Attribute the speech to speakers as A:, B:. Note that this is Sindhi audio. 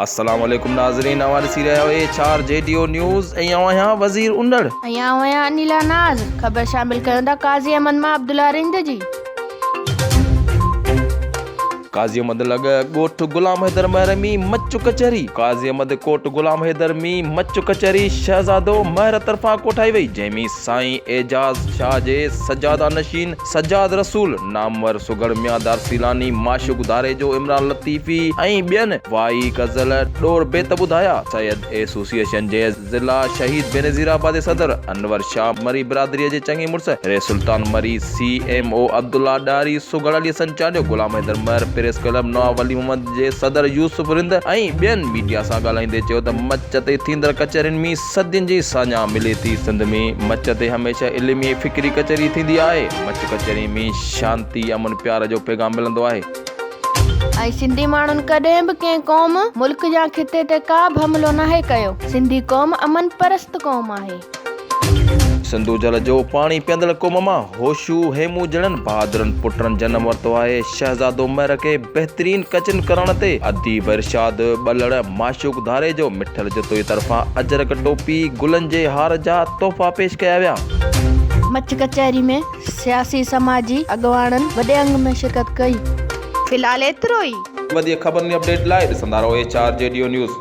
A: السلام عليڪم ناظرين اوهان ڏسي رهيا آهيو H R G D O news ۽ آئون آهيان وزير انڙ.
B: ۽ آئون آهيان انيلا ناز. خبر شامل ڪيون ٿا قاضي احمد مان عبدالله رند جي.
A: قاضي احمد لڳ ڳوٺ غلام حيدر مهر ۾ مچ ڪچهري قاضي احمد ڪوٽ غلام حيدر ۾ مچ ڪچهري شهزادو مهر طرفان ڪوٺائي وئي جنهن ۾ سائين اعجاز شاهه جي سجاده نشين سجاد رسول، نامور سگهڙ ميان دار سيلاني، معشوق ڌاريجو، عمران لطيفي ۽ ٻين وائي، غزل، ڏور بيت ٻڌايا. سيد ايسوسيئيشن جي ضلع شهيد بينظير آباد جي صدر انور شاهه مري برادريء جي چڱي مڙس ري Sultan Marri, C M O Abdullah Dahri, سگهڙ علي حسن چانڊيو، غلام حيدر مهر، پريس ڪلب نواب ولي محمد جي صدر يوسف رند ۽ ٻين ميڊيا سان ڳالهائيندي چيو ته مچ تي ٿيندڙ ڪچهرين ۾ صدين جي ساڃاهه ملي ٿي. سنڌ ۾ مچ تي هميشه علمي ۽ فڪري ڪچهري ٿيندي آهي. مچ ڪچهري ۾ شانتي، امن، پيار جو پيغام ملندو آهي.
B: ۽ سنڌي ماڻهن ڪڏهن به ڪنهن قوم، ملڪ يا خطي تي ڪا به حملو ناهي ڪيو. سنڌي قوم امن پرست قوم آهي.
A: سنڌو جل جو پاڻي پيئندڙ قوم مان هوشو هيمون جهڙن بهادرن پٽن جنم ورتو آهي. شهزادو مهر کي بهترين ڪچن ڪرڻ تي اديب ارشاد ٻلهڙ، معشوق ڌاريجو، مٺل جتوئي طرفان اجرڪ ٽوپي، گلن جي هار جا تحفا پيش ڪيا ويا.
B: مچ ڪچهري ۾ سياسي سماجي اڳواڻن وڏي انگ ۾ شرڪت ڪئي. في الحال ايترو ئي.
A: وڌيڪ خبرن ۽ اپڊيٽ لاء ڏسندا رهو H R G D O news.